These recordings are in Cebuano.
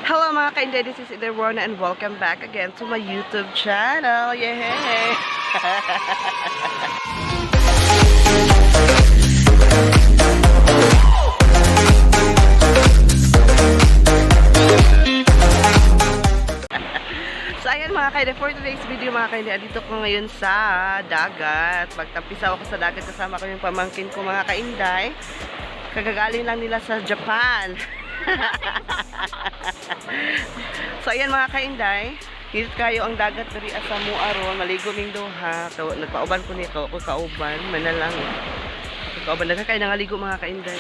Hello, mga kainday, this is Ida Rona and welcome back again to my YouTube channel. Yay! So ayan, mga kainday, for today's video, mga kainday, dito ko ngayon sa dagat. Magtampisaw ako sa dagat kasama ko yung pamangkin ko, mga kainday. Kagagaling lang nila sa Japan. So ayan, mga kainday, dito kayo ang dagat diri sa Muaron, maligo ming duha. So, nagpauban ko nito, ako kauban, manalang. Ako kauban, daghan kayo nangaligo, mga kainday.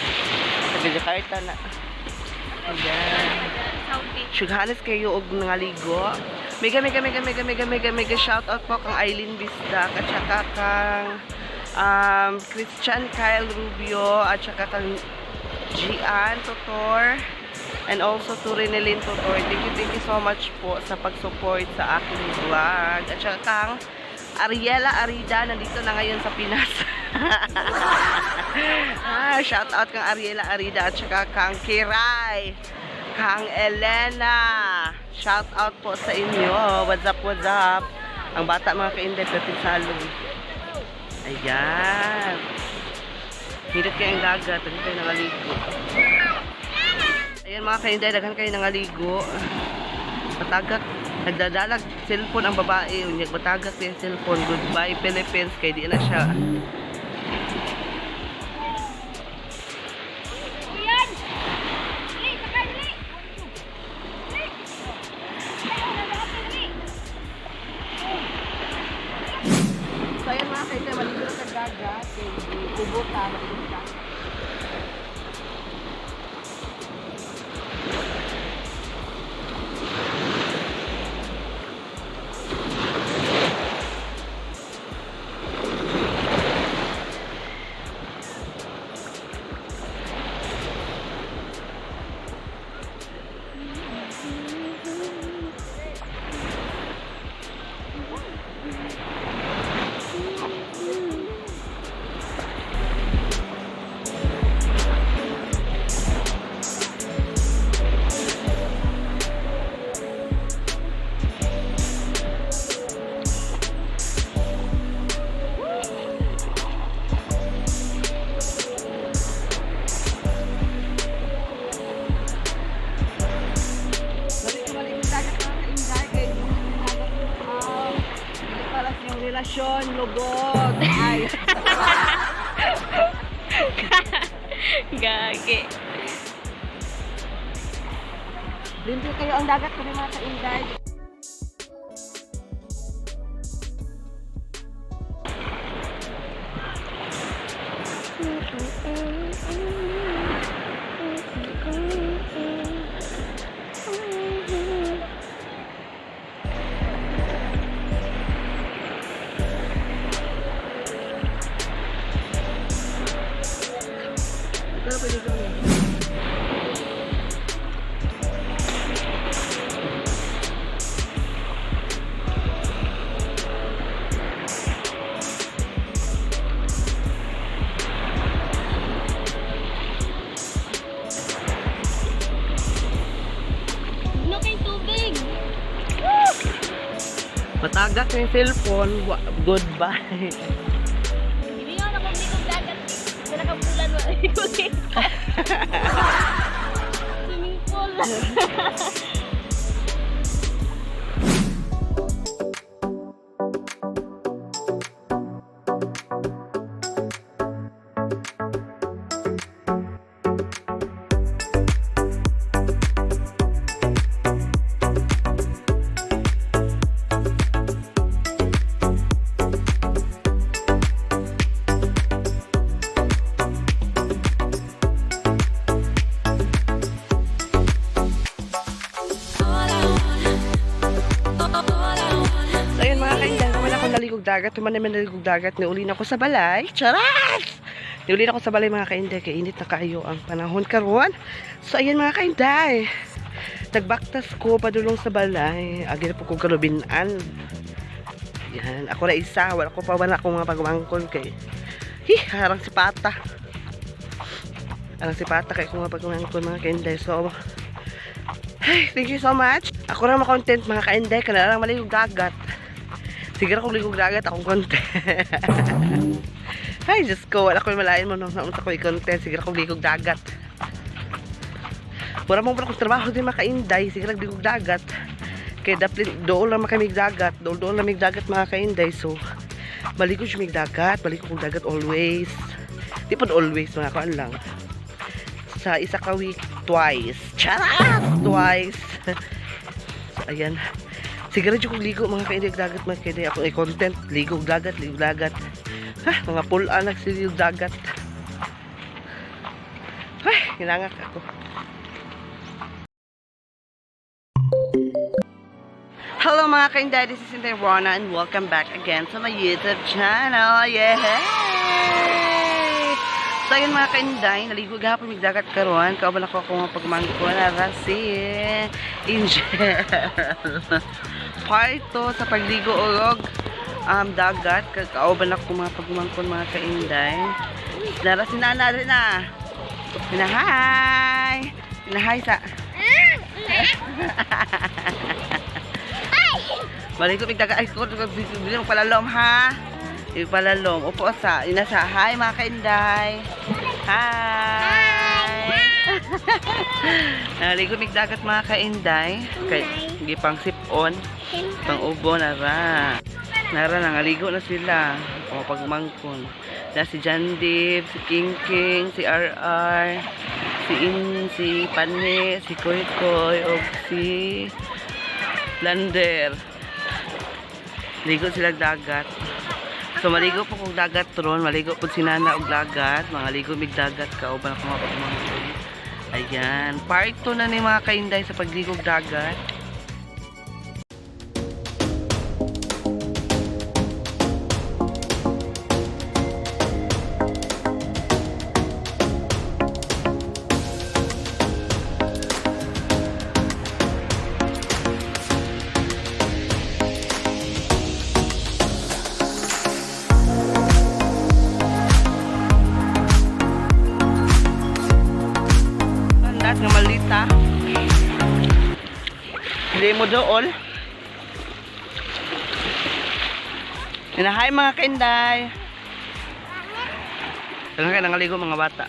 Taga Jakarta na. Ayan. Sughanes kayo og nangaligo. Mega mega mega mega mega mega mega shout out po kang Eileen Bisdak at saka kang Christian Kyle Rubio at saka kang Gian Totor and also to Renelyn Totor. Thank you so much po sa pag-support sa aking vlog. At saka kang Ariela Arida, nandito na ngayon sa Pinas. Ah, shout out kang Ariela Arida at saka kang Kiray, kang Elena. Shout out po sa inyo. What's up, what's up? Ang bata, mga kainday, salon. Ayan. Hirap kayo ang dagat. Daghan kayo nangaligo. Ayan, mga kainday, daghan kayo nangaligo. Matagak. Nagdadalag cellphone ang babae. Unyag matagak yung cellphone. Goodbye, Philippines. Kay di na siya. Uyan! Dali, sakay, dali! Dali! Ayaw, nalakapin, dali! So ayan, mga kainday, maligo na sa dagat. Kay kubo ka, maligo ka. Maligo, maligo dagat, mga kainday. Kay dagat dili para sa iyong relasyon, lugod. Ay. Gagi. Limpyo kayo ang dagat kami, mga kainday. Pero pwede gawin. Ano kay tubig? Matagak yung cellphone. Goodbye. Hindi nga na kung likog dagat. Sa nakabulan mo. Swimming pool. So ayun, mga kainday, wala akong naligog dagat. Tuman naman naligog dagat. Niulin ako sa balay. Charas! Niulin ako sa balay, mga kainday. Kay init na kayo ang panahon karon. So ayun, mga kainday. Nagbaktas ko padulong sa balay. Agi na po ko kalubinan. Yan. Ako na isa. Wala ko pa wala akong mga pagmangkon kay. Hi, harang si Pata. Harang si Pata kay kung mga pagmangkon, mga kainday. So, Ay, thank you so much. Ako ra ma-content, mga kainday, kana lang maligog dagat. Sige ra kong ligog dagat akong content. Ay, Diyos ko, wala ko malain mo nung naunta ko i-content. Sige ra kong ligog dagat. Wala mong akong trabaho din, mga kainday. Sige ra ligog dagat. Kaya daplin, dool lang makamig dagat. Dool-dool lang mig dagat, mga kainday. So, maligo siya mig dagat. Maligo kong dagat always. Di pa always, mga kuan lang. Sa isa ka week, twice. Charot! Twice. So, ayan. Siguro dyan kong ligo, mga kainday, dagat, mga kainday. Ako i-content. Ligo dagat, ligo dagat. Ha, mga pula nagsilog dagat. Ay, hinangak ako. Hello, mga kainday, this is Inday Rona and welcome back again to my YouTube channel. Yay! So ayun, mga kainday, naligo gahapon mig dagat karon. Kauban ako akong mga pagmangko na si Angel. Part 2 sa pagligo og dagat. Kauban ako mga pagmangkon, mga kainday. Nara si Nana rin na. Pinahay! Pinahay sa... Balik ko dagat. Ay, ko bili mo palalom ha. Yung palalom. Upo sa ina sa. Hi, mga kainday. Hi. Naligo mig dagat, mga kainday. Kay hindi pang sip-on, pang ubo nara. Nara nangaligo na sila. O pagmangkon. Na si Jandip, si King King, si RR, si In, si Panhe, si Koy Koy, og si Lander. Ligo sila dagat. So maligo po kog dagat ron, maligo po si Nana og dagat, mga ligo mig dagat kauban ako mga pagmamahal. Ayan, part 2 na ni mga kainday sa pagligog dagat. Tandas nga malita. Hindi mo dool. Inahay, mga kainday. Kailan kayo nangaligo, mga bata?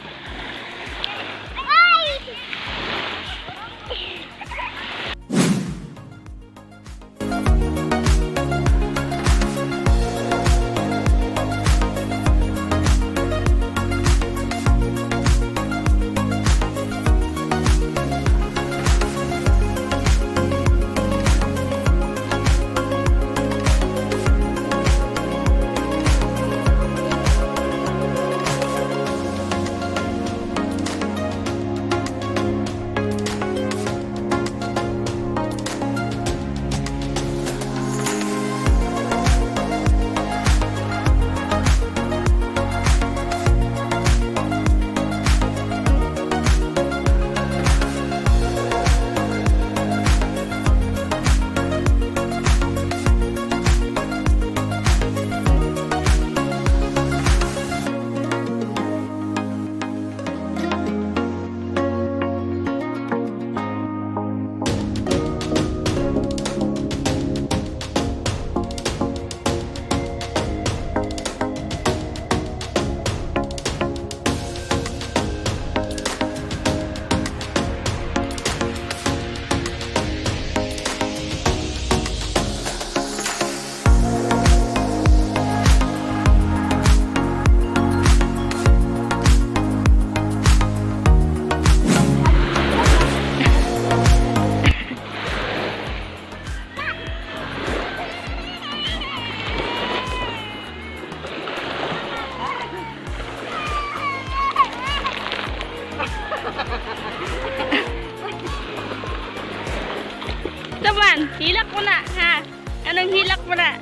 Taman, hilak mo na, ha? Anong hilak mo na?